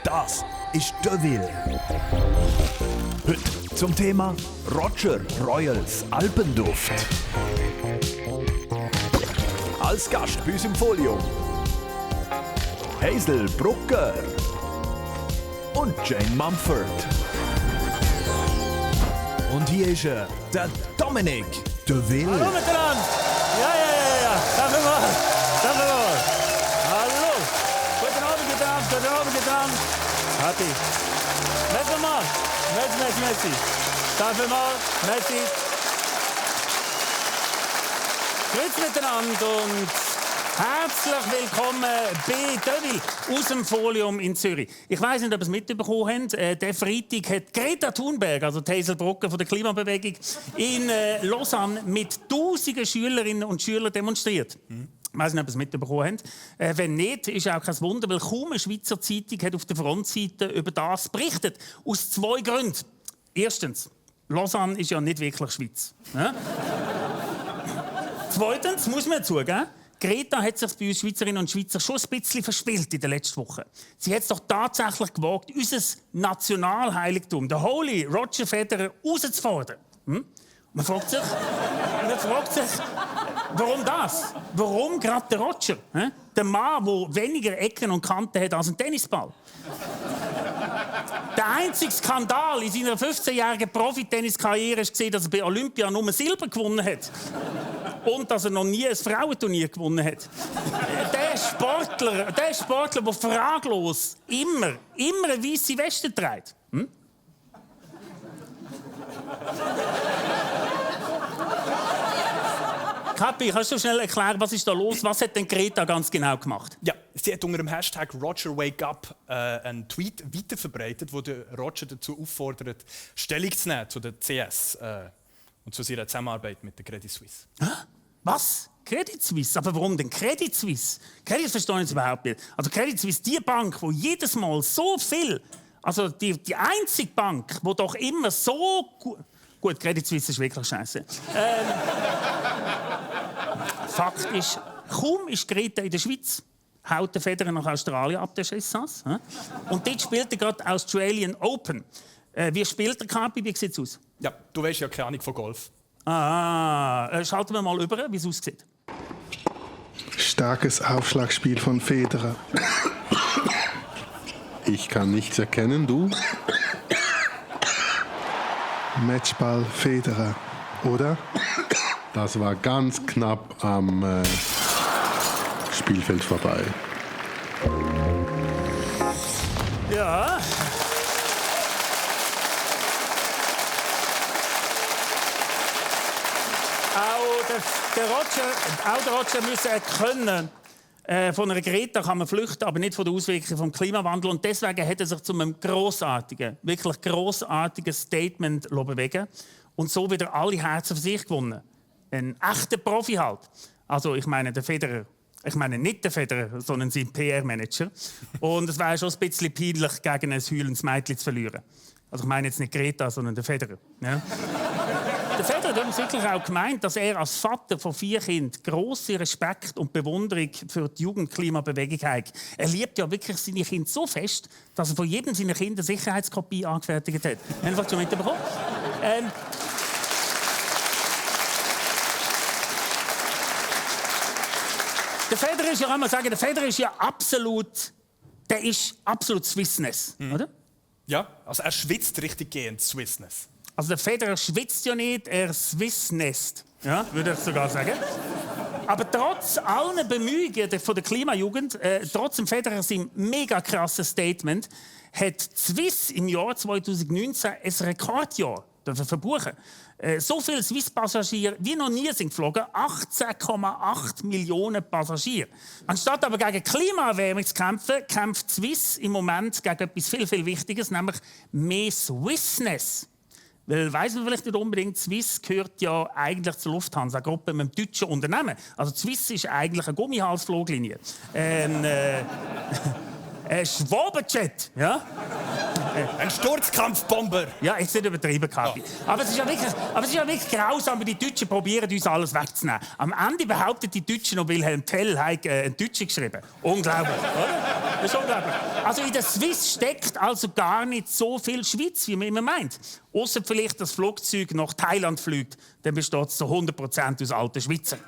Das ist Deauville. Heute zum Thema Roger Royals Alpenduft. Als Gast bei uns im Folium Hazel Brucker und Jane Mumford. Und hier ist er, der Dominik Deauville. Hallo miteinander! Ja. Darf ich mal? Hallo! Guten Abend miteinander. Hatti. Merci. Darf ich mal? Merci. Grüezi miteinander und herzlich willkommen bei Deauville aus dem Folium in Zürich. Ich weiss nicht, ob ihr es mitbekommen habt. Der Freitag hat Greta Thunberg, also die Hazel Brucker von der Klimabewegung, in Lausanne mit tausenden Schülerinnen und Schülern demonstriert. Ich weiss nicht, ob ihr es mitbekommen habt. Wenn nicht, ist auch kein Wunder, weil kaum eine Schweizer Zeitung hat auf der Frontseite über das berichtet. Aus zwei Gründen. Erstens, Lausanne ist ja nicht wirklich Schweiz. Ja? Zweitens, muss man zugeben, Greta hat sich bei uns Schweizerinnen und Schweizer schon ein bisschen verspielt in den letzten Wochen. Sie hat es doch tatsächlich gewagt, unser Nationalheiligtum, den Holy Roger Federer, herauszufordern. Man fragt sich, warum das? Warum gerade der Roger? Der Mann, der weniger Ecken und Kanten hat als ein Tennisball. Der einzige Skandal in seiner 15-jährigen Profi-Tenniskarriere war, dass er bei Olympia nur Silber gewonnen hat. Und dass er noch nie ein Frauenturnier gewonnen hat. Der Sportler, der fraglos immer eine weisse Weste trägt. Kapi, kannst du schnell erklären, was ist da los? Was hat denn Greta ganz genau gemacht? Ja, sie hat unter dem Hashtag RogerWakeUp einen Tweet weiterverbreitet, wo der Roger dazu auffordert, Stellung zu nehmen zu der CS und zu ihrer Zusammenarbeit mit der Credit Suisse. Was? Credit Suisse? Aber warum denn Credit Suisse? Credit verstehe ich überhaupt nicht. Also Credit Suisse, die Bank, die jedes Mal so viel, also die einzige Bank, die doch immer so gut, Credit Suisse ist wirklich scheiße. Fakt ist, kaum ist Greta in der Schweiz, haut der Federer nach Australien ab, der Chessas. Und dort spielt er gerade Australian Open. Wie spielt der Kapi? Wie sieht es aus? Ja, du weißt ja keine Ahnung von Golf. Schalten wir mal über, wie es aussieht. Starkes Aufschlagspiel von Federer. Ich kann nichts erkennen, du? Matchball Federer, oder? Das war ganz knapp am Spielfeld vorbei. Ja. Auch der Roger müssen erkennen, von einer Greta kann man flüchten, aber nicht von den Auswirkungen des Klimawandels. Und deswegen hat er sich zu einem wirklich grossartigen Statement bewegen und so wieder alle Herzen für sich gewonnen. Ein echter Profi halt. Also ich meine der Federer. Ich meine nicht der Federer, sondern sein PR-Manager. Und es wäre schon ein bisschen peinlich, gegen ein heulendes Mädchen zu verlieren. Also ich meine jetzt nicht Greta, sondern der Federer. Ja? Der Federer hat wirklich auch gemeint, dass er als Vater von 4 Kindern grossen Respekt und Bewunderung für die Jugendklimabewegung hat. Er liebt ja wirklich seine Kinder so fest, dass er von jedem seiner Kinder eine Sicherheitskopie angefertigt hat. Haben Sie schon mitbekommen? Der Federer ist ja, kann man sagen, der Federer ist ja absolut Swissness, oder? Ja, also er schwitzt richtig gehend, Swissness. Also der Federer schwitzt ja nicht, er Swissnest, ja, würde ich sogar sagen. Aber trotz allen Bemühungen von der Klimajugend, trotz dem Federer sein mega krasses Statement, hat Swiss im Jahr 2019 ein Rekordjahr verbuchen. So viele Swiss-Passagiere wie noch nie sind geflogen, 18,8 Millionen Passagiere. Anstatt aber gegen Klimaerwärmung zu kämpfen, kämpft Swiss im Moment gegen etwas viel, viel Wichtiges, nämlich mehr Swissness. Weil, weiss man vielleicht nicht unbedingt, Swiss gehört ja eigentlich zur Lufthansa-Gruppe mit einem deutschen Unternehmen. Also Swiss ist eigentlich eine Gummihalsfluglinie. Schwabenjet, ja? Ein Sturzkampfbomber. Ja, jetzt nicht übertrieben, Kapi. Aber es ist ja wirklich grausam, wie die Deutschen probieren, uns alles wegzunehmen. Am Ende behauptet die Deutschen noch, Wilhelm Tell hat einen Deutschen geschrieben. Unglaublich, oder? Das ist unglaublich. Also in der Swiss steckt also gar nicht so viel Schweiz, wie man immer meint. Ausser vielleicht das Flugzeug nach Thailand fliegt, dann besteht es zu 100% aus alten Schweizer.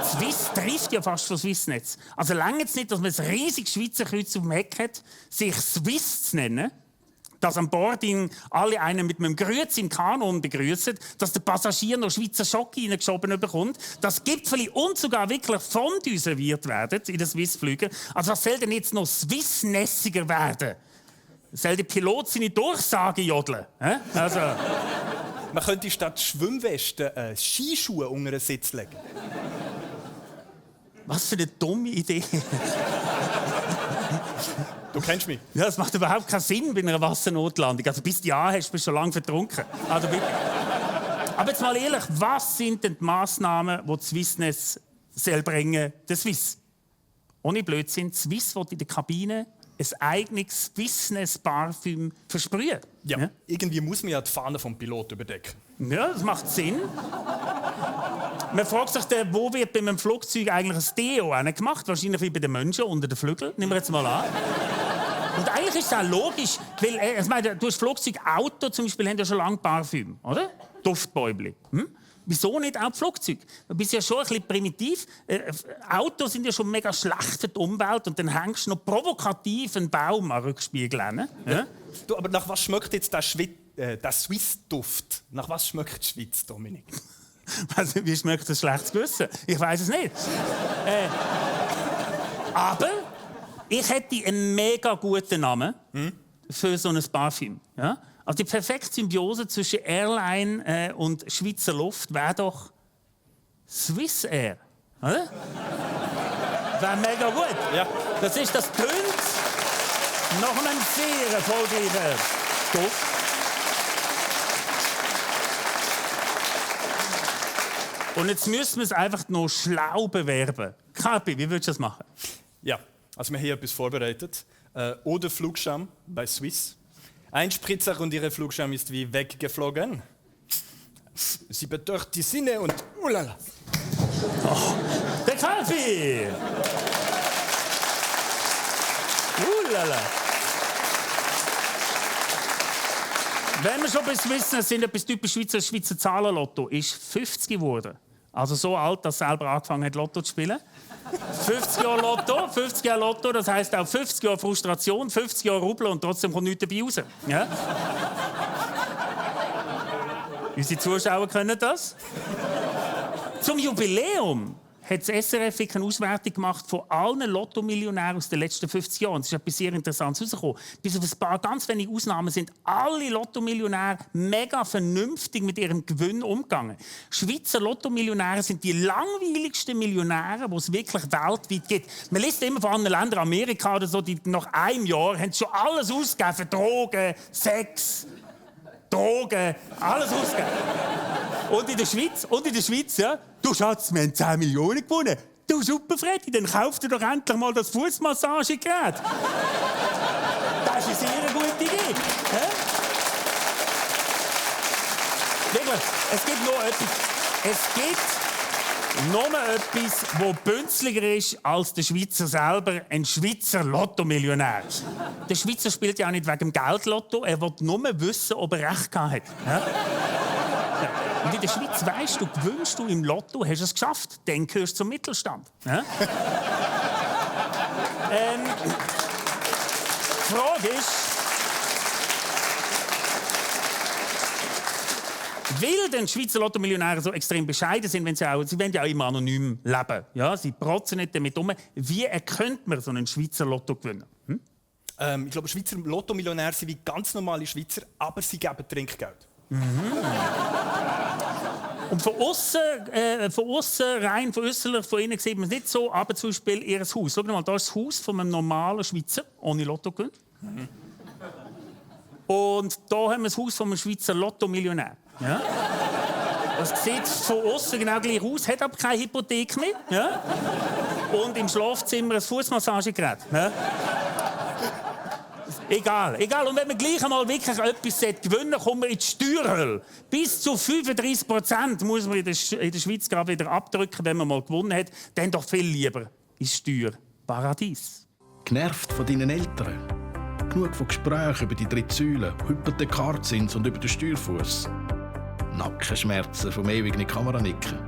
Swiss trifft ja fast von Swissnetz. Also lange es nicht, dass man ein riesiges Schweizer Kreuz auf dem Heck hat, sich Swiss zu nennen, dass an Bord alle einen mit einem Grüezi im Kanon begrüßen, dass der Passagier noch Schweizer Schocke reingeschoben bekommt, dass Gipfeli und sogar wirklich Fondue serviert werden in den Swissflügen. Also was soll denn jetzt noch Swissnessiger werden? Soll der Pilot seine Durchsage jodeln? Also. Man könnte statt Schwimmweste Skischuhe unter den Sitz legen. Was für eine dumme Idee. Du kennst mich. Ja, das macht überhaupt keinen Sinn bei einer Wassernotlandung. Also bis du ja hast, bist du schon lange vertrunken. Also, aber jetzt mal ehrlich, was sind denn die Massnahmen, die die Swissness bringen der Swiss? Ohne Blödsinn, die Swiss will in der Kabine ein eigenes Swissness-Parfüm versprühen. Ja, irgendwie muss man ja die Fahne vom Pilot überdecken. Ja, das macht Sinn. Man fragt sich, wo wird bei einem Flugzeug eigentlich ein Deo gemacht? Wahrscheinlich wie bei den Menschen unter den Flügeln. Nehmen wir jetzt mal an. Und eigentlich ist es auch logisch, weil ich meine, du hast Flugzeug, Auto zum Beispiel, haben ja schon lange Parfüm, oder? Duftbäubli. Wieso nicht auch Flugzeug? Du bist ja schon ein bisschen primitiv. Autos sind ja schon mega schlecht für die Umwelt und dann hängst du noch provokativ einen Baum am Rückspiegel hin. Ja? Du, aber nach was schmeckt jetzt der Swiss-Duft? Nach was schmeckt die Schweiz, Dominik? Also, wie schmeckt das schlechtes Gewissen? Ich weiß es nicht. Aber ich hätte einen mega guten Namen für so ein Parfüm. Ja? Also die perfekte Symbiose zwischen Airline und Schweizer Luft wäre doch Swiss Air. Oder? Wäre mega gut. Ja. Das tönt nach einem sehr erfolgreichen Duft. Und jetzt müssen wir es einfach noch schlau bewerben. Kapi, wie würdest du das machen? Ja, also wir haben hier etwas vorbereitet. Eau de Flugscham bei Swiss. Ein Spritzer und ihre Flugscham ist wie weggeflogen. Sie betört die Sinne und... Ulala. Oh, der Kapi! Ulala. Wenn wir schon bei Swiss sind, etwas typisch Schweizer Zahlenlotto ist 50 geworden. Also so alt, dass er selber angefangen hat, Lotto zu spielen. 50 Jahre Lotto, das heisst auch 50 Jahre Frustration, 50 Jahre Rubel und trotzdem kommt nichts dabei raus. Ja? Unsere Zuschauer können das. Zum Jubiläum hat das SRF eine Auswertung gemacht von allen Lotto-Millionären aus den letzten 50 Jahren. Das ist etwas sehr Interessantes herausgekommen. Bis auf ein paar ganz wenige Ausnahmen sind alle Lotto-Millionäre mega vernünftig mit ihrem Gewinn umgegangen. Schweizer Lotto-Millionäre sind die langweiligsten Millionäre, die es wirklich weltweit gibt. Man liest immer von anderen Ländern, Amerika oder so, die nach einem Jahr haben schon alles ausgegeben für Drogen, Sex, alles ausgegeben. Und in der Schweiz, ja, du Schatz, wir haben 10 Millionen gewonnen. Du super, Freddy, dann kauf dir doch endlich mal das Fußmassagegerät. Das ist eine sehr gute Idee. Ja? Wirklich, es gibt noch etwas, das bünzliger ist als der Schweizer selber, ein Schweizer Lotto-Millionär. Der Schweizer spielt ja auch nicht wegen dem Geldlotto, er will nur wissen, ob er recht gehabt hat. Ja? Und in der Schweiz weisst du, gewinnst du im Lotto, hast du es geschafft, dann gehörst du zum Mittelstand. Ja? Die Frage ist, weil denn Schweizer Lotto-Millionäre so extrem bescheiden sind, sie wollen ja auch immer anonym leben. Ja? Sie protzen nicht damit um. Wie erkennt man so einen Schweizer Lottogewinner? Ich glaube, Schweizer Lotto-Millionäre sind wie ganz normale Schweizer, aber sie geben Trinkgeld. Und von außen, rein von äußerlich, von innen sieht man es nicht so, aber zum Beispiel ihr Haus. Schau mal, da ist das Haus von einem normalen Schweizer, ohne Lottogewinn. Und da haben wir das Haus von einem Schweizer Lotto-Millionär. Ja? Das sieht von außen genau gleich aus, hat aber keine Hypothek mehr. Ja? Und im Schlafzimmer ein Fußmassagegerät. Ja? Egal. Und wenn man gleich einmal wirklich etwas gewinnen kommen wir in die Steuerhölle. Bis zu 35% muss man in der Schweiz gerade wieder abdrücken, wenn man mal gewonnen hat. Dann doch viel lieber ins Steuerparadies. Genervt von deinen Eltern? Genug von Gesprächen über die 3 Säulen, Hypothekarzins und über den Steuerfuss. Nackenschmerzen vom ewigen Kameranicken.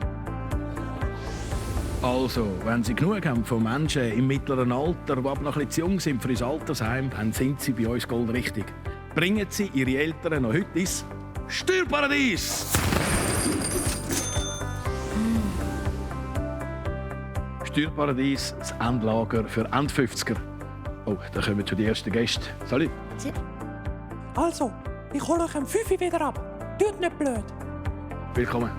Also, wenn Sie genug haben von Menschen im mittleren Alter, die aber noch ein bisschen zu jung sind für ein Altersheim, dann sind Sie bei uns goldrichtig. Bringen Sie Ihre Eltern noch heute ins Steuerparadies! Steuerparadies, das Endlager für End-50er. Oh, da kommen schon die ersten Gäste. Salut! Also, ich hole euch am 5 wieder ab. Tut nicht blöd. Willkommen.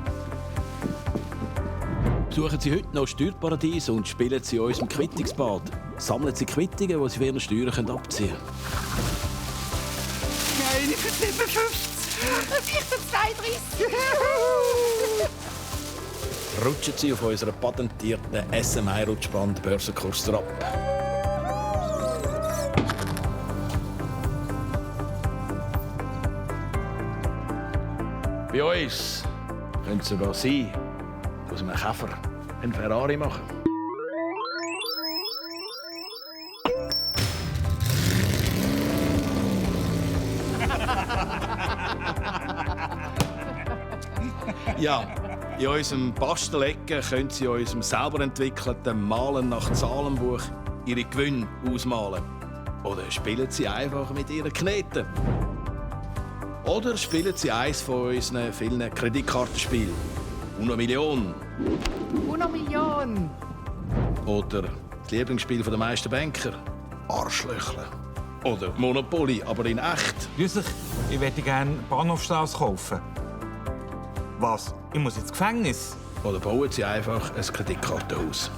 Besuchen Sie heute noch Steuerparadies und spielen Sie in unserem Quittungsbad. Sammeln Sie Quittungen, die Sie für Ihre Steuern abziehen können. Nein, ich bin 57. Ich bin 32. Rutschen Sie auf unserer patentierten SMI-Rutschband Börsenkurs ab. Bei uns können es sogar sein, aus einem Käfer einen Ferrari machen. Ja, in unserem Bastelecke können Sie in unserem selber entwickelten Malen nach Zahlenbuch Ihre Gewinne ausmalen. Oder spielen Sie einfach mit Ihren Kneten. Oder spielen Sie eines von unseren vielen Kreditkartenspielen. Uno Million. Uno Million. Oder das Lieblingsspiel der meisten Banker. Arschlöchle. Oder Monopoly, aber in echt. Grüß dich, ich möchte gerne Bahnhofstrasse kaufen. Was? Ich muss ins Gefängnis? Oder bauen Sie einfach ein Kreditkartenhaus.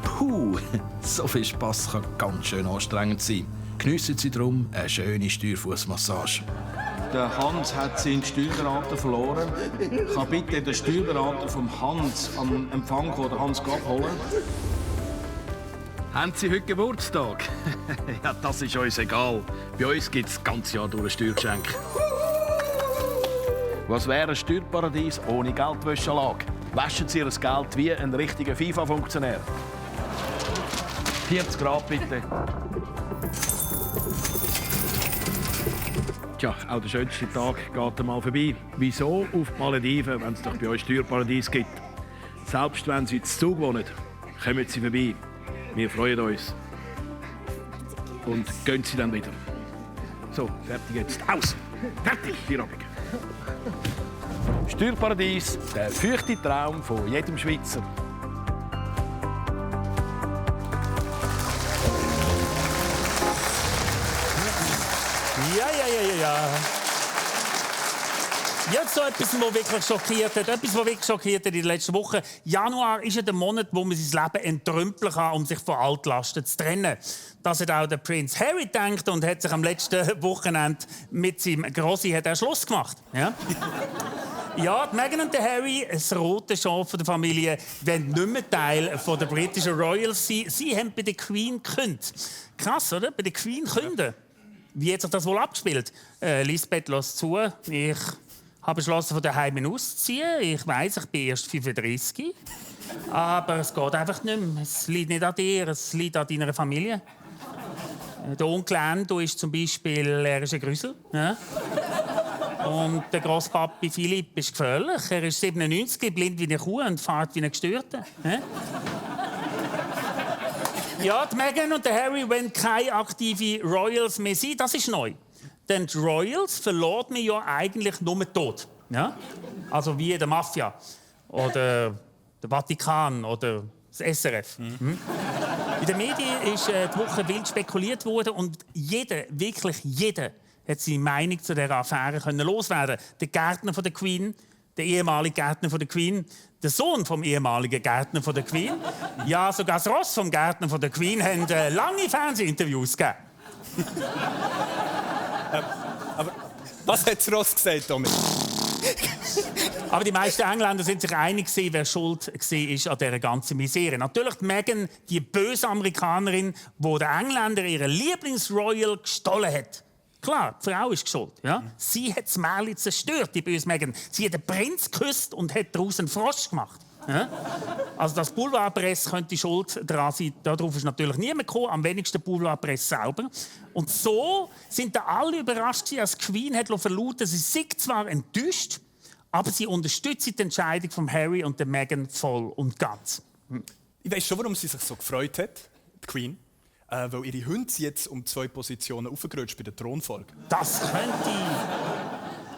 Puh, so viel Spass kann ganz schön anstrengend sein. Geniessen Sie darum eine schöne Steuerfußmassage. Der Hans hat seinen Steuerberater verloren. Kann bitte den Steuerberater vom Hans am Empfang kommen, den Hans abholen? Haben Sie heute Geburtstag? Ja, das ist uns egal. Bei uns gibt es das ganze Jahr durch ein Steuergeschenk. Was wäre ein Steuerparadies ohne Geldwäschanlage? Waschen Sie Ihr Geld wie ein richtiger FIFA-Funktionär. 40 Grad bitte. Tja, auch der schönste Tag geht einmal vorbei. Wieso auf die Malediven, wenn es doch bei euch Steuerparadies gibt? Selbst wenn Sie zu Zug wohnen, kommen Sie vorbei. Wir freuen uns. Und gehen Sie dann wieder. So, fertig jetzt. Aus! Fertig, die Robin. Steuerparadies, der feuchte Traum von jedem Schweizer. Ja. Jetzt so etwas, das wirklich schockiert hat. Etwas, was wirklich schockiert hat in den letzten Wochen. Januar ist ja der Monat, wo man sein Leben entrümpeln kann, um sich von Altlasten zu trennen. Das hat auch der Prinz Harry gedacht und hat sich am letzten Wochenende mit seinem Grossi Schluss gemacht. Ja? Ja, die Meghan und der Harry, das rote Schaf der Familie, wollen nicht mehr Teil der britischen Royals sein. Sie haben bei der Queen gekündigt. Krass, oder? Bei der Queen künden. Wie hat sich das wohl abgespielt? Lisbeth, lass zu. Ich habe beschlossen, von daheim auszuziehen. Ich weiss, ich bin erst 35. Aber es geht einfach nicht mehr. Es liegt nicht an dir, es liegt an deiner Familie. Der Onkel Endo ist zum Beispiel er ist ein Grüssel. Ja? Und der Grosspapi Philipp ist gefährlich. Er ist 97, blind wie eine Kuh und fährt wie ein Gestörter. Ja? Ja, die Meghan und der Harry wollen keine aktiven Royals mehr sein. Das ist neu. Denn die Royals verlässt man ja eigentlich nur tot. Ja? Also wie der Mafia. Oder der Vatikan. Oder das SRF. Mhm. In den Medien ist die Woche wild spekuliert worden. Und jeder, wirklich jeder, hat seine Meinung zu dieser Affäre loswerden. Der Gärtner von der Queen, der ehemalige Gärtner von der Queen, der Sohn vom ehemaligen Gärtner von der Queen, ja sogar das Ross vom Gärtner von der Queen haben lange Fernsehinterviews gegeben. Aber was hat das Ross gesagt, Dominik? Aber die meisten Engländer sind sich einig gewesen, wer schuld war an dieser ganzen Misere. Natürlich Meghan, die böse Amerikanerin, die der Engländer ihren Lieblingsroyal gestohlen hat. Klar, die Frau ist schuld. Ja? Sie hat das Märchen zerstört, die böse Meghan. Sie hat den Prinz geküsst und hat daraus einen Frosch gemacht. Ja? Also das Boulevardpresse könnte schuld daran sein. Darauf ist natürlich niemand gekommen, am wenigsten Boulevardpresse selber. Und so sind da alle überrascht, als die Queen hat verlauten, sie sei zwar enttäuscht, aber sie unterstützt die Entscheidung von Harry und der Meghan voll und ganz. Ich weiß schon, warum sie sich so gefreut hat, die Queen. Weil ihre Hunde sind jetzt um 2 Positionen aufgerutscht bei der Thronfolge. Das könnte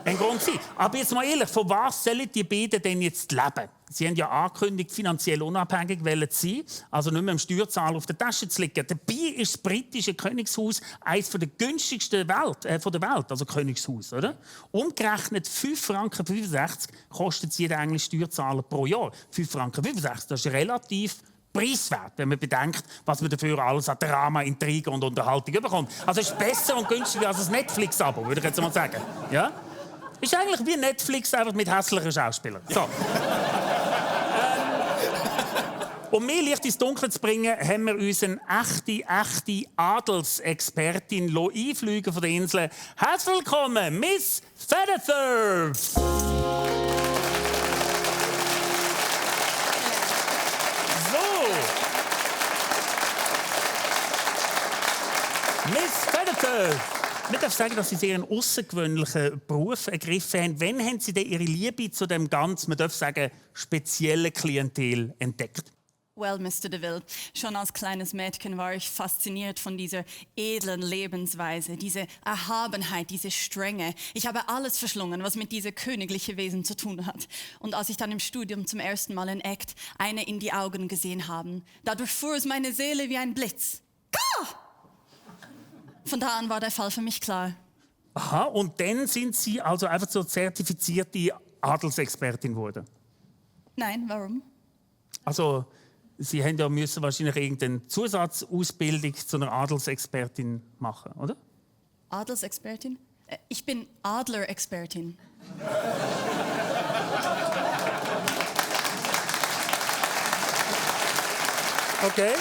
ein Grund sein. Aber jetzt mal ehrlich, von was sollen die beiden denn jetzt leben? Sie haben ja angekündigt, finanziell unabhängig zu sein, also nicht mehr im Steuerzahler auf der Tasche zu liegen. Dabei ist das britische Königshaus eines der günstigsten der Welt, also Königshaus, oder? Umgerechnet 5,65 Franken kostet jeder englische Steuerzahler pro Jahr. 5,65 Franken, das ist relativ preiswert, wenn man bedenkt, was man dafür alles an Drama, Intrigen und Unterhaltung bekommt. Also es ist besser und günstiger als ein Netflix-Abo, würde ich jetzt mal sagen. Ja? Ist eigentlich wie Netflix, einfach mit hässlichen Schauspielern. So. Um mehr Licht ins Dunkel zu bringen, haben wir uns eine echte Adelsexpertin einfliegen von der Insel. Herzlich willkommen, Miss Featherthurf! Miss Featherthurf! Ich darf sagen, dass Sie sehr einen außergewöhnlichen Beruf ergriffen haben. Wann haben Sie denn Ihre Liebe zu dem ganz, man darf sagen, speziellen Klientel entdeckt? Well, Mr. DeVille, schon als kleines Mädchen war ich fasziniert von dieser edlen Lebensweise, diese Erhabenheit, diese Strenge. Ich habe alles verschlungen, was mit diesem königlichen Wesen zu tun hat. Und als ich dann im Studium zum ersten Mal in Act eine in die Augen gesehen habe, da durchfuhr es meine Seele wie ein Blitz. Gah! Von da an war der Fall für mich klar. Aha, und dann sind Sie also einfach so zertifizierte Adelsexpertin geworden? Nein, warum? Also, Sie haben ja müssen wahrscheinlich irgendeine Zusatzausbildung zu einer Adelsexpertin machen, oder? Adelsexpertin? Ich bin Adlerexpertin. Okay.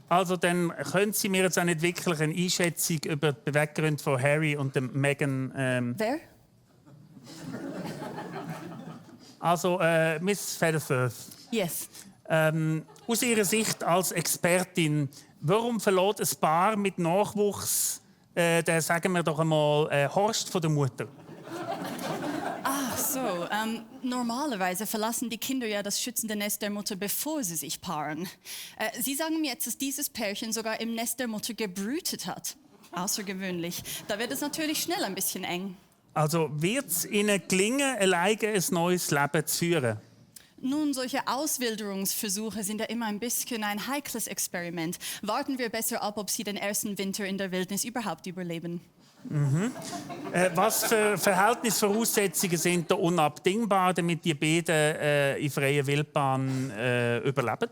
Also dann können Sie mir jetzt auch nicht wirklich eine Einschätzung über die Beweggründe von Harry und Meghan... Wer? Also, Miss Featherthurf. Yes. Aus Ihrer Sicht als Expertin, warum verlässt ein Paar mit Nachwuchs, der, sagen wir doch einmal, Horst von der Mutter? Ach so, normalerweise verlassen die Kinder ja das schützende Nest der Mutter, bevor sie sich paaren. Sie sagen mir jetzt, dass dieses Pärchen sogar im Nest der Mutter gebrütet hat. Außergewöhnlich. Da wird es natürlich schnell ein bisschen eng. Also wird es Ihnen gelingen, alleine ein neues Leben zu führen? Nun, solche Auswilderungsversuche sind ja immer ein bisschen ein heikles Experiment. Warten wir besser ab, ob Sie den ersten Winter in der Wildnis überhaupt überleben. Mhm. Was für Verhältnisvoraussetzungen sind da unabdingbar, damit die beiden in freier Wildbahn überleben?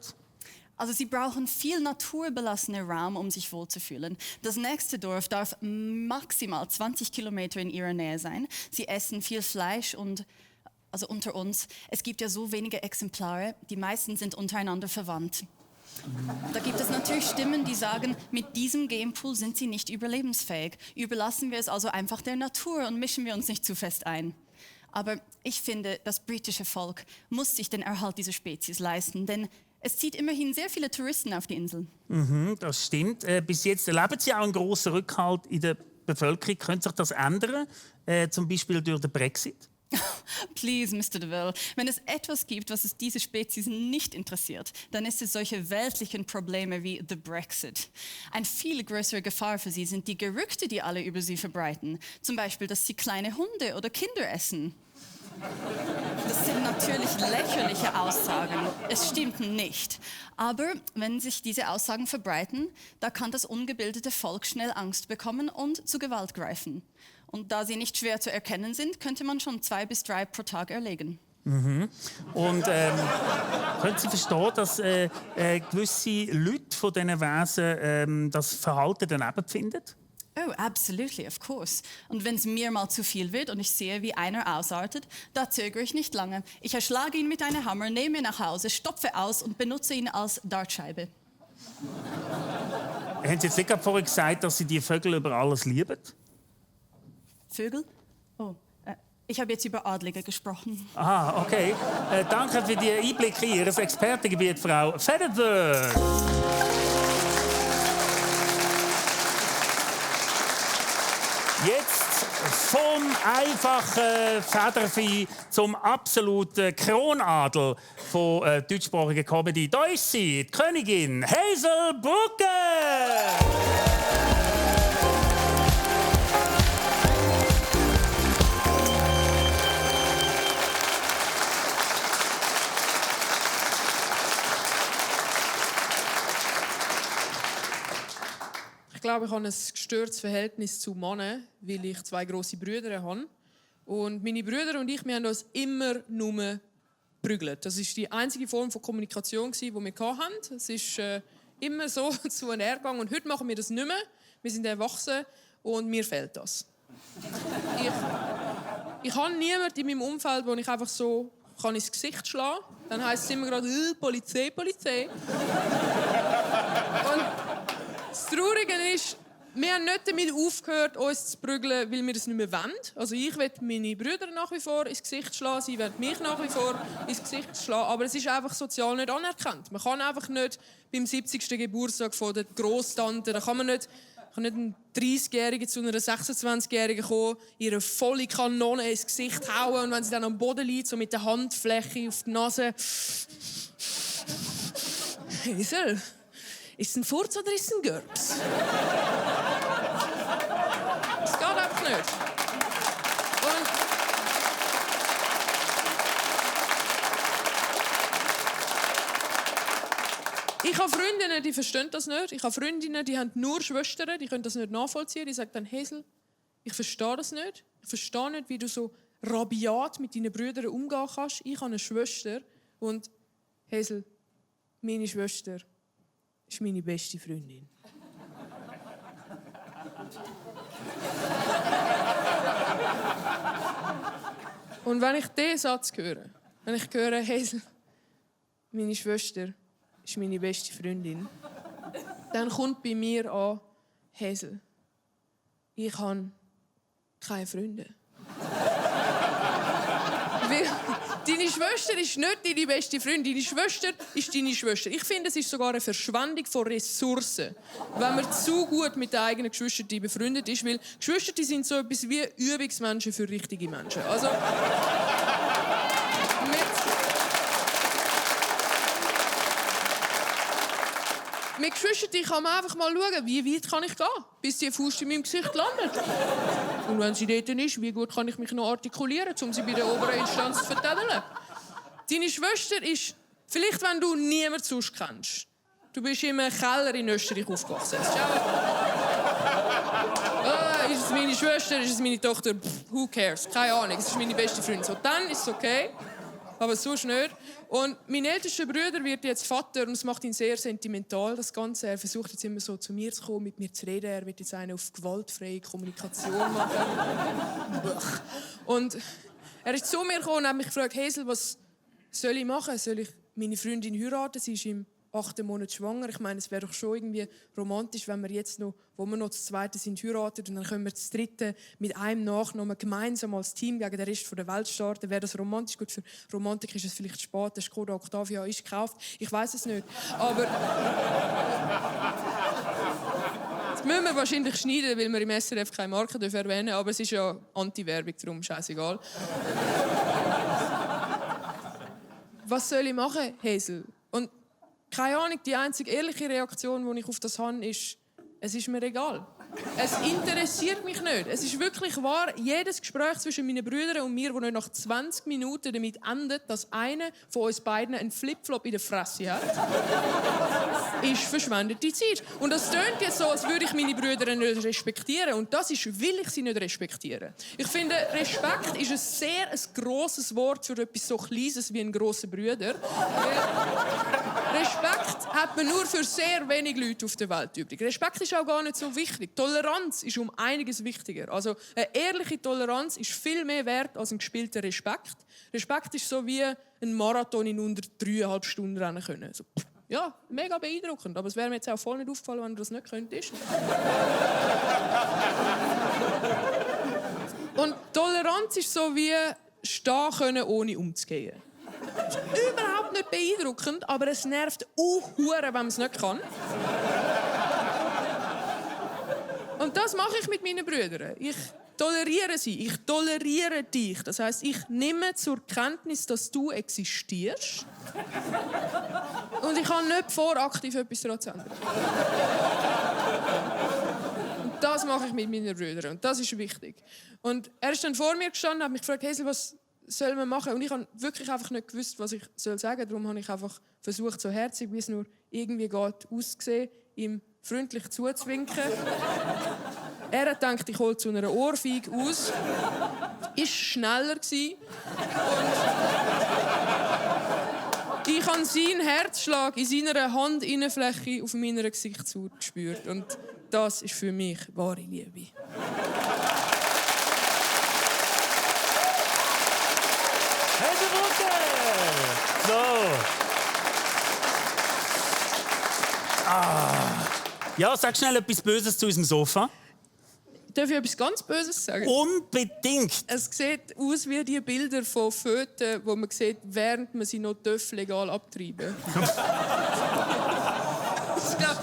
Also Sie brauchen viel naturbelassenen Raum, um sich wohlzufühlen. Das nächste Dorf darf maximal 20 Kilometer in ihrer Nähe sein. Sie essen viel Fleisch und, also unter uns, es gibt ja so wenige Exemplare, die meisten sind untereinander verwandt. Da gibt es natürlich Stimmen, die sagen, mit diesem Gamepool sind sie nicht überlebensfähig. Überlassen wir es also einfach der Natur und mischen wir uns nicht zu fest ein. Aber ich finde, das britische Volk muss sich den Erhalt dieser Spezies leisten, denn es zieht immerhin sehr viele Touristen auf die Insel. Mhm, das stimmt. Bis jetzt erleben Sie auch einen grossen Rückhalt in der Bevölkerung. Könnte sich das ändern, zum Beispiel durch den Brexit? Please, Mr. DeVille, wenn es etwas gibt, was es diese Spezies nicht interessiert, dann ist es solche weltlichen Probleme wie the Brexit. Eine viel größere Gefahr für sie sind die Gerüchte, die alle über sie verbreiten. Zum Beispiel, dass sie kleine Hunde oder Kinder essen. Das sind natürlich lächerliche Aussagen. Es stimmt nicht. Aber wenn sich diese Aussagen verbreiten, da kann das ungebildete Volk schnell Angst bekommen und zu Gewalt greifen. Und da sie nicht schwer zu erkennen sind, könnte man schon 2 bis 3 pro Tag erlegen. Mhm. Und können Sie verstehen, dass gewisse Leute von diesen Wesen das Verhalten daneben finden? Oh, absolutely, of course. Und wenn es mir mal zu viel wird und ich sehe, wie einer ausartet, da zögere ich nicht lange. Ich erschlage ihn mit einem Hammer, nehme ihn nach Hause, stopfe aus und benutze ihn als Dartscheibe. Haben Sie jetzt nicht gerade vorhin gesagt, dass Sie die Vögel über alles lieben? Vögel? Oh, ich habe jetzt über Adlige gesprochen. Ah, okay. Danke für die Einblicke in Ihr Expertengebiet, Frau Federberg. Jetzt vom einfachen Federvieh zum absoluten Kronadel von deutschsprachiger Comedy. Da ist sie, die Königin Hazel Brugger. Ich glaube, ich habe ein gestörtes Verhältnis zu Männern, weil ich 2 grosse Brüder habe. Und meine Brüder und ich, wir haben uns immer nur geprügelt. Das war die einzige Form von Kommunikation, die wir hatten. Es ist immer so zu einem Ärger. Und heute machen wir das nicht mehr. Wir sind erwachsen und mir fehlt das. Ich habe niemanden in meinem Umfeld, wo ich einfach so ins Gesicht schlagen kann. Dann heisst es immer gerade «Polizei, Polizei». Und das Traurige ist, wir haben nicht damit aufgehört, uns zu prügeln, weil wir das nicht mehr wollen. Also ich will meine Brüder nach wie vor ins Gesicht schlagen, sie wollen mich nach wie vor ins Gesicht schlagen. Aber es ist einfach sozial nicht anerkannt. Man kann einfach nicht beim 70. Geburtstag von der Grosstante, da kann nicht ein 30-Jähriger zu einer 26-Jährigen kommen, ihre volle Kanone ins Gesicht hauen und wenn sie dann am Boden liegt, so mit der Handfläche auf die Nase. Hazel, ist es ein Furz oder ist es ein Gürbs? Das geht einfach nicht. Ich habe Freundinnen, die verstehen das nicht. Ich habe Freundinnen, die haben nur Schwestern, die können das nicht nachvollziehen. Die sagen dann, Hazel, ich verstehe das nicht. Ich verstehe nicht, wie du so rabiat mit deinen Brüdern umgehen kannst. Ich habe eine Schwester und Hazel, meine Schwester ist meine beste Freundin. Und wenn ich diesen Satz höre, wenn ich höre, Hazel, meine Schwester ist meine beste Freundin, dann kommt bei mir an, Hazel, ich habe keine Freunde. Deine Schwester ist nicht deine beste Freundin. Deine Schwester ist deine Schwester. Ich finde, es ist sogar eine Verschwendung von Ressourcen, wenn man zu gut mit den eigenen Geschwistern befreundet ist. Weil Geschwister sind so etwas wie Übungsmenschen für richtige Menschen. Also, mit Geschwistern kann man einfach mal schauen, wie weit kann ich gehen, bis die Faust in meinem Gesicht landet. Und wenn sie dort ist, wie gut kann ich mich noch artikulieren, um sie bei der oberen Instanz zu vertädeln. Deine Schwester ist, vielleicht wenn du niemanden sonst kennst, du bist in einem Keller in Österreich aufgewachsen. Ist es meine Schwester, ist es meine Tochter? Who cares? Keine Ahnung, es ist meine beste Freundin. So, dann ist es okay. Aber sonst nicht. Und mein ältester Bruder wird jetzt Vater und es macht ihn sehr sentimental, das Ganze. Er versucht jetzt immer so zu mir zu kommen, mit mir zu reden. Er wird jetzt eine auf gewaltfreie Kommunikation machen. Und er ist zu mir gekommen und hat mich gefragt, Hazel, was soll ich machen? Soll ich meine Freundin heiraten? Sie ist im 8. Monat schwanger. Ich meine, es wäre doch schon irgendwie romantisch, wenn wir jetzt noch, wo wir noch das Zweite sind, heiraten und dann können wir das Dritte mit einem Nachnamen gemeinsam als Team gegen den Rest der Welt starten. Wäre das romantisch? Gut, für Romantik ist es vielleicht spät. Der Skoda Octavia ist gekauft. Ich weiß es nicht. Aber das müssen wir wahrscheinlich schneiden, weil wir im SRF keine Marke erwähnen dürfen. Aber es ist ja Anti-Werbung, darum scheißegal. Was soll ich machen, Hazel? Und keine Ahnung, die einzige ehrliche Reaktion, die ich auf das habe, ist, es ist mir egal. Es interessiert mich nicht. Es ist wirklich wahr, jedes Gespräch zwischen meinen Brüdern und mir, das nicht nach 20 Minuten damit endet, dass einer von uns beiden einen Flipflop in der Fresse hat, ist verschwendete Zeit. Und das tönt jetzt so, als würde ich meine Brüder nicht respektieren. Und das ist, will ich sie nicht respektieren. Ich finde, Respekt ist ein sehr grosses Wort für etwas so Kleines wie ein grosser Bruder. Respekt hat man nur für sehr wenige Leute auf der Welt übrig. Respekt ist auch gar nicht so wichtig. Toleranz ist um einiges wichtiger. Also eine ehrliche Toleranz ist viel mehr wert als ein gespielter Respekt. Respekt ist so wie ein Marathon in unter 3,5 Stunden rennen können. So, ja, mega beeindruckend. Aber es wäre mir jetzt auch voll nicht aufgefallen, wenn du das nicht könntest. Und Toleranz ist so wie stehen können, ohne umzugehen. Das ist überhaupt nicht beeindruckend, aber es nervt wenn man es nicht kann. Und das mache ich mit meinen Brüdern. Ich toleriere sie, ich toleriere dich. Das heisst, ich nehme zur Kenntnis, dass du existierst. Und ich habe nicht vor, aktiv etwas daran zu ändern. Und das mache ich mit meinen Brüdern. Und das ist wichtig. Und er ist dann vor mir gestanden und hat mich gefragt, Hazel, was soll man machen? Und ich habe wirklich einfach nicht gewusst, was ich sagen soll. Darum habe ich einfach versucht, so herzig, wie es nur irgendwie geht, auszusehen, ihm freundlich zuzuwinken. Er hat gedacht, ich hole zu einer Ohrfeige aus. Ist schneller gsi. Und ich habe seinen Herzschlag in seiner Handinnenfläche auf meiner Gesichtshaut gespürt. Und das ist für mich wahre Liebe. So. Ja, sag schnell etwas Böses zu unserem Sofa. Darf ich etwas ganz Böses sagen? Unbedingt! Es sieht aus wie die Bilder von Föten, wo man sieht, während man sie noch legal abtreiben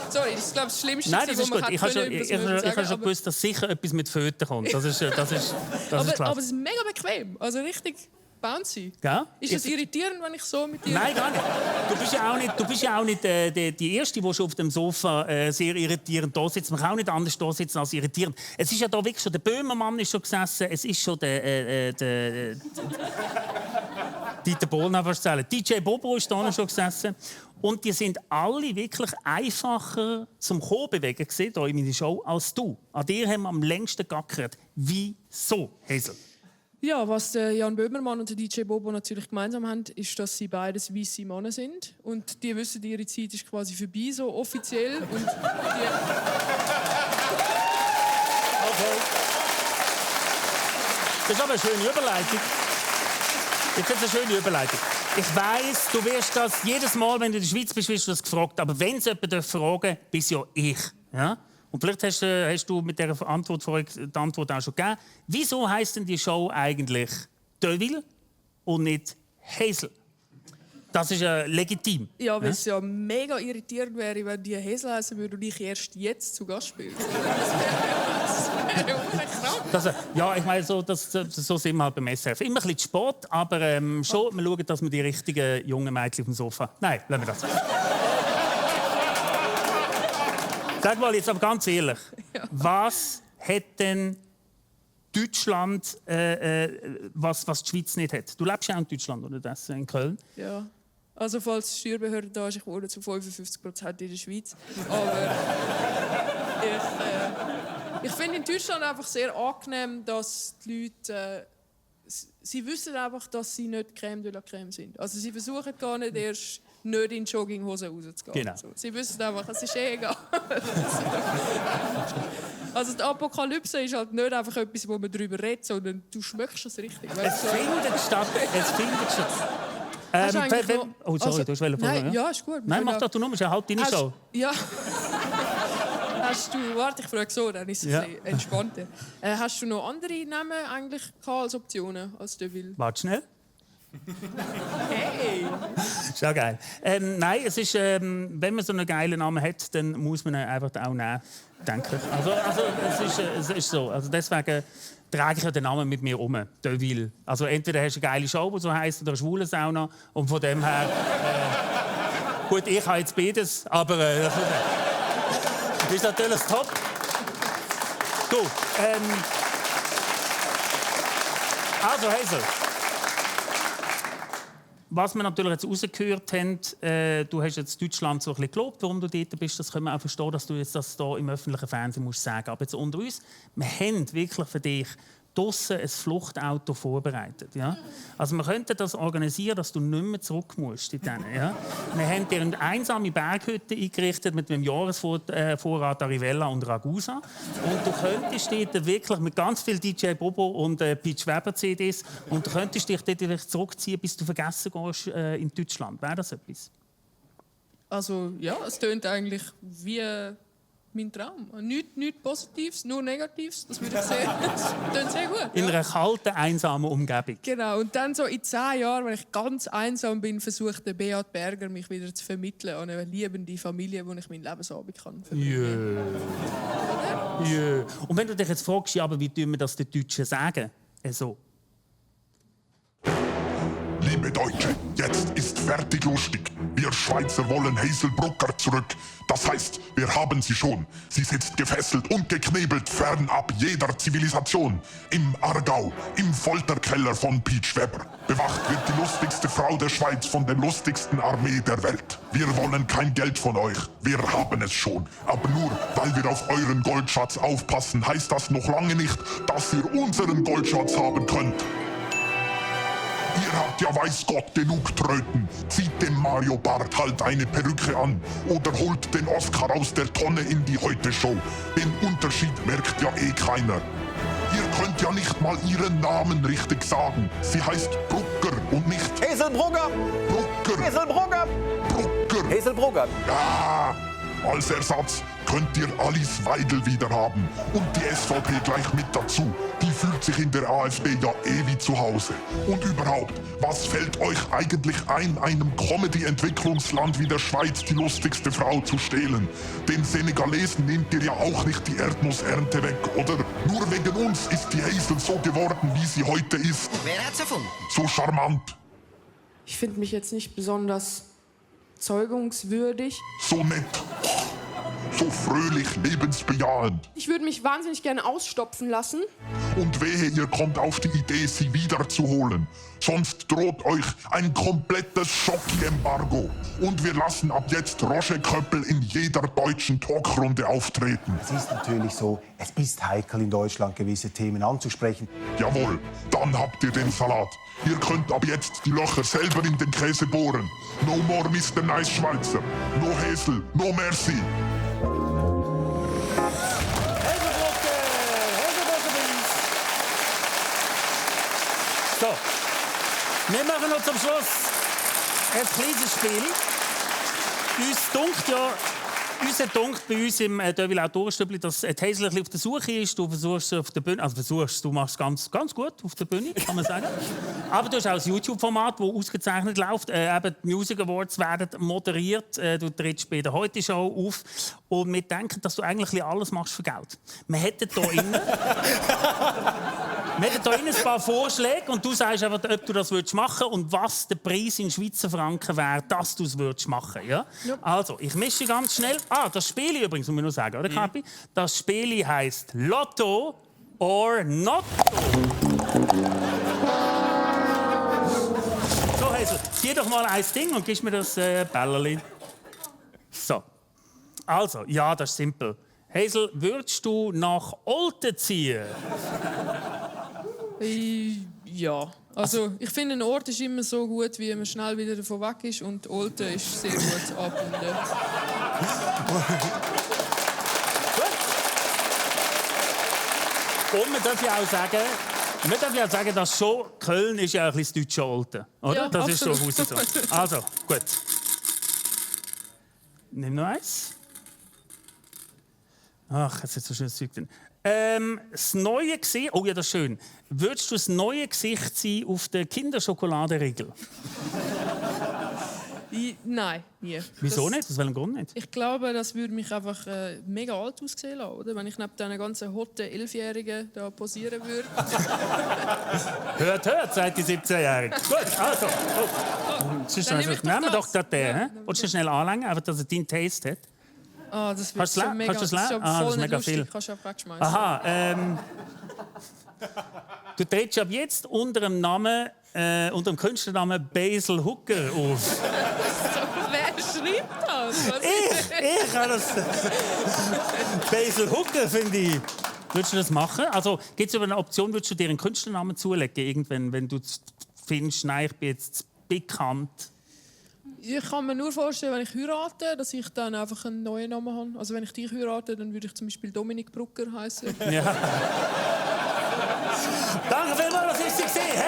Sorry, das ist glaube das Schlimmste, Nein, das ist was man gut. Ich habe schon gewusst, dass sicher etwas mit Föten kommt. Das ist klar. Aber es ist mega bequem. Also richtig bouncy. Ja? Ist es irritierend, wenn ich so mit dir... Nein, gar nicht. Du bist ja auch nicht die Erste, die schon auf dem Sofa sehr irritierend da sitzt. Man kann auch nicht anders da sitzen als irritierend. Es ist ja da wirklich schon der Böhmermann ist schon gesessen. Es ist schon der Dieter Bohlen erzählen. DJ Bobo ist da schon gesessen. Und die sind alle wirklich einfacher zum bewegen hier in meiner Show als du. An dir haben wir am längsten gackert. Wieso, Hazel? Ja, was der Jan Böhmermann und der DJ Bobo natürlich gemeinsam haben, ist, dass sie beides weisse Männer sind. Und die wissen, ihre Zeit ist quasi vorbei, so offiziell. Und Okay. Das ist aber eine schöne Überleitung. Jetzt eine schöne Überleitung. Ich weiss, du wirst das jedes Mal, wenn du in der Schweiz bist, wirst du das gefragt. Aber wenn es jemand fragen darf, bist ja ich. Ja? Und vielleicht hast du mit dieser Antwort vorhin die Antwort auch schon gegeben. Wieso heisst denn die Show eigentlich Deville und nicht Hazel? Das ist ja legitim. Ja, weil es ja mega irritierend wäre, wenn die Hazel heißen würde und ich erst jetzt zu Gast spiele. Ja, ich meine, so sind wir halt beim SRF. Immer ein bisschen zu spät, aber schon, wir schauen, dass wir die richtigen jungen Mädchen auf dem Sofa... Nein, lassen wir das. Sag mal jetzt aber ganz ehrlich, was hat denn Deutschland, was die Schweiz nicht hat? Du lebst ja auch in Deutschland, oder das, in Köln? Ja. Also falls die Steuerbehörde da ist, ich wohne zu 55% in der Schweiz. Aber ich finde in Deutschland einfach sehr angenehm, dass die Leute... sie wissen einfach, dass sie nicht Crème de la Crème sind. Also sie versuchen gar nicht erst nicht in Jogginghose rauszugehen. Genau. So. Sie wissen einfach, es ist egal. Also die Apokalypse ist halt nicht einfach etwas, wo man darüber redet, sondern du schmeckst es richtig. Es findet statt. Es findet statt. Oh, sorry, du hast nein, ja, ist gut. Nein, mach doch du nur, ist ja halt deine Show. Ja. Warte, ich frage so, dann ist es ein bisschen entspannter. Hast du noch andere Namen eigentlich als Optionen als Deville? Warte schnell. Hey! Ist ja geil. Nein, es ist, wenn man so einen geilen Namen hat, dann muss man ihn einfach auch nehmen, denke ich. Also es ist so. Also deswegen trage ich ja den Namen mit mir um, Deville. Also entweder hast du eine geile Show, die so heisst, oder eine schwule Sauna. Und von dem her... gut, ich habe jetzt beides, aber... das ist natürlich top. Gut. Also, Hazel. Was wir natürlich jetzt rausgehört haben, du hast jetzt Deutschland so ein bisschen gelobt, warum du dort bist. Das können wir auch verstehen, dass du jetzt das hier im öffentlichen Fernsehen musst sagen. Aber jetzt unter uns, wir haben wirklich für dich draussen ein Fluchtauto vorbereitet. Ja? Also wir könnten das organisieren, dass du nicht mehr zurück musst. Ja? Wir haben dir eine einsame Berghütte eingerichtet mit einem Jahresvorrat Arivella und Ragusa. Und du könntest dort wirklich mit ganz viel DJ Bobo und Peach Weber CDs und du könntest dich dort zurückziehen, bis du vergessen gehst in Deutschland. Wäre das etwas? Also ja, es tönt eigentlich wie mein Traum. Nichts Positives, nur Negatives. Das würde ich sehr, das tönt sehr gut. In einer kalten, einsamen Umgebung. Genau. Und dann so in 10 Jahren, wenn ich ganz einsam bin, versucht der Beat Berger mich wieder zu vermitteln an eine liebende Familie, wo ich meinen Lebensabend kann verbringen. Yeah. Und wenn du dich jetzt fragst, ja, aber wie tun wir das den Deutschen sagen? So. Liebe Deutsche, jetzt ist fertig lustig. Wir Schweizer wollen Hazelbrucker zurück. Das heißt, wir haben sie schon. Sie sitzt gefesselt und geknebelt fernab jeder Zivilisation. Im Aargau, im Folterkeller von Peach Weber. Bewacht wird die lustigste Frau der Schweiz von der lustigsten Armee der Welt. Wir wollen kein Geld von euch. Wir haben es schon. Aber nur, weil wir auf euren Goldschatz aufpassen, heißt das noch lange nicht, dass ihr unseren Goldschatz haben könnt. Ihr habt ja weiß Gott genug Tröten. Zieht dem Mario Barth halt eine Perücke an oder holt den Oscar aus der Tonne in die Heute-Show. Den Unterschied merkt ja eh keiner. Ihr könnt ja nicht mal ihren Namen richtig sagen. Sie heißt Brucker und nicht Hazelbrugger! Brucker! Hazelbrugger! Brucker! Hazelbrugger! Ja! Als Ersatz könnt ihr Alice Weidel wieder haben. Und die SVP gleich mit dazu. Die fühlt sich in der AfD ja eh wie zu Hause. Und überhaupt, was fällt euch eigentlich ein, einem Comedy-Entwicklungsland wie der Schweiz die lustigste Frau zu stehlen? Den Senegalesen nehmt ihr ja auch nicht die Erdnussernte weg, oder? Nur wegen uns ist die Hazel so geworden, wie sie heute ist. Wer hat's erfunden? So charmant. Ich finde mich jetzt nicht besonders zeugungswürdig. So nett. So fröhlich, lebensbejahend. Ich würde mich wahnsinnig gerne ausstopfen lassen. Und wehe, ihr kommt auf die Idee, sie wiederzuholen. Sonst droht euch ein komplettes Schocki-Embargo. Und wir lassen ab jetzt Roger Köppel in jeder deutschen Talkrunde auftreten. Es ist natürlich so, es ist heikel in Deutschland, gewisse Themen anzusprechen. Jawohl, dann habt ihr den Salat. Ihr könnt ab jetzt die Löcher selber in den Käse bohren. No more Mr. Nice Schweizer. No Hazel, no mercy. So, wir machen noch zum Schluss ein kleines Spiel. Uns dunkt bei uns im Deville Autorenstübli, dass die Hazel ein bisschen auf der Suche ist. Du versuchst auf der Bühne, du machst es ganz gut auf der Bühne, kann man sagen. Aber du hast auch ein YouTube-Format, das ausgezeichnet läuft. Eben die Music Awards werden moderiert. Du trittst bei der Heute-Show auf. Und wir denken, dass du eigentlich alles machst für Geld. Wir hätten hier innen ein paar Vorschläge und du sagst einfach, ob du das machen würdest und was der Preis in Schweizer Franken wäre, dass du es machen würdest. Ja? Ja. Also, ich mische ganz schnell. Das Spiel übrigens, muss ich noch sagen, oder Kapi? Das Spiel heisst Lotto or Notto. So, Hazel, zieh doch mal ein Ding und gib mir das Bällerli. So. Also, ja, das ist simpel. Hazel, würdest du nach Olten ziehen? Ja. Also, ich finde, ein Ort ist immer so gut, wie man schnell wieder davon weg ist. Und Olten ist sehr gut abgebunden. Und man darf ja auch sagen, dass schon Köln ist ja ein bisschen das deutsche Olten, oder? Ja, das absolut. ist schon so. Also, gut. Nimm noch eins. Ach, jetzt ist so schönes Zeug drin. Das neue Gesicht, oh ja, das ist schön. Würdest du das neue Gesicht sein auf der Kinderschokoladenriegel? Nein, nie. Wieso nicht? Aus welchem Grund nicht? Ich glaube, das würde mich einfach mega alt aussehen lassen, oder? Wenn ich neben diesen ganzen hotten 11-Jährigen da posieren würde. Hört, sagt die 17-Jährige. Gut, also. Nehmen wir doch gerade den. Willst du schnell anlängen, einfach, dass er deinen Taste hat? Das wird schon mega, das ist voll nicht mega lustig. viel. Kannst du auch wegschmeißen. Aha, du trittst ab jetzt unter dem Künstlernamen Basil Hooker auf. Wer schreibt das? Ich kann das. Basil Hooker finde ich. Würdest du das machen? Also, gibt es eine Option, würdest du dir einen Künstlernamen zulegen, irgendwann, wenn du findest, nein, ich bin jetzt bekannt? Ich kann mir nur vorstellen, wenn ich heirate, dass ich dann einfach einen neuen Namen habe. Also wenn ich dich heirate, dann würde ich zum Beispiel Dominik Brucker heißen. Ja. Danke vielmals, dass ihr es gesehen habt.